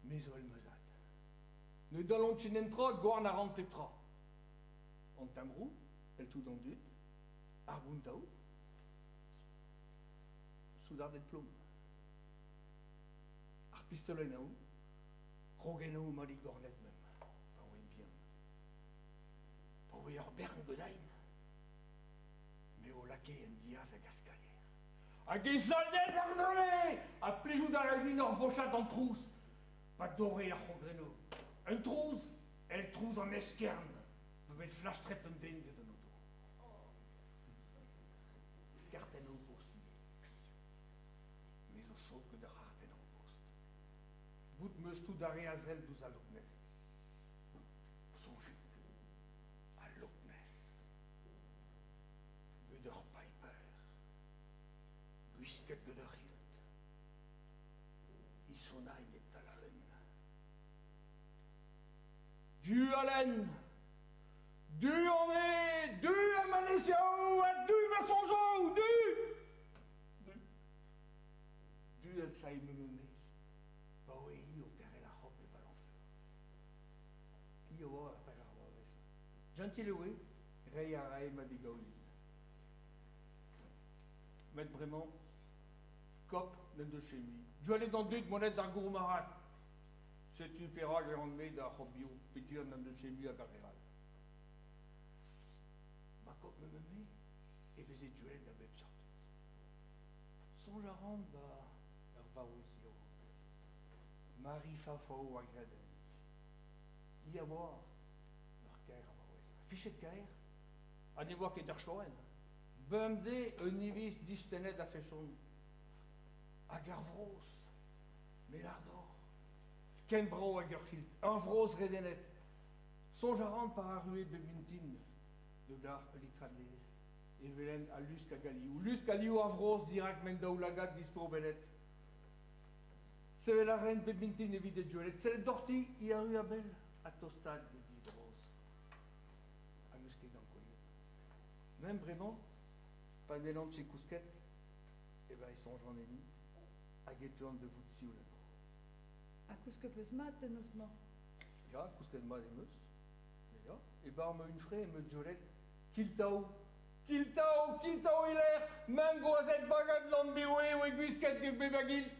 Me zo èl ma zad. Ne dalont ket netra, gouarn a ran pep tra. An timbroù, èl tout an dud, ar bountaoù, soudarded plom. Ar pistolennoù, krogennoù maligorned mem, pa oen bihan. Pa oe ur bern godain, me o lakae en diaz hag askalier. Hag e soldet àrnezhe! Ha plijout a rae din ur bochad an trouz pa dorre ar c'hrogrennoù. Un trouz èl trouz an eskern pa vez flastret un den get an oto. Kartennoù post ivez. Me zo sot get ar c'hartennoù post. Bout 'm eus tout ar re a sell douzh al Loch Ness. Soñjit, al Loch Ness. Get ur piper, gwisket gant ur c'hilt, he sonain e-tal al lenn. Du a lenn, du on-me, du a manezioù ha du ma soñjoù, du! Du, du el sae me pa oe-hi o terc'hel ar c'hop e Balanfleur. Hi a oa ar pevar bloavezh. Jentil e oe, reiñ a rae ma digaolin. Met bremañ, kop n'en deus ket mui. Gwelet an dud monet d'ar gourmarc'had. Setu perak e ran-me da c'hobioù peogwir n'en deus ket mui a gare all. Ma kop me e veze gwelet a bep seurt. Soñj a ran 'ba ur vaouez yaouank. Mari Fafao a greden. Hi a oa ur kaer a vaouez. Fichet-kaer ha ne oa ket ar choenn. Bemdez un hiviz distennet a-feson. Hag ar vrozh, me 'lâr deoc'h, ken brav hag ur c'hilt, ur vrozh redennet. Soñj a ran pa arrue bep mintin da ul litrad laezh e welen al lusk hag al liv. Lusk ha liv ar vrozh dirak men daoulagad distrobennet. Sevel a raen bep mintin evit e gwelet. Sellet doc'hti hi arru a-bell ha tostaat geti vrozh. Ha n'eus ket ankouaet. Mem bremañ, pa n'hellan ket kousket, eh ben e soñjan enni hag e teuan da vout sioul en-dro. Ha kousket 'peus mat en noz-mañ? Ya, kousket mat em eus. Ya, e-bar ma hunvre em eus gwelet kiltaou. Kiltaou, kiltaou e-lec'h, mem gwazed bagad Lann-Bihoue oe gwisket get bep a gilt.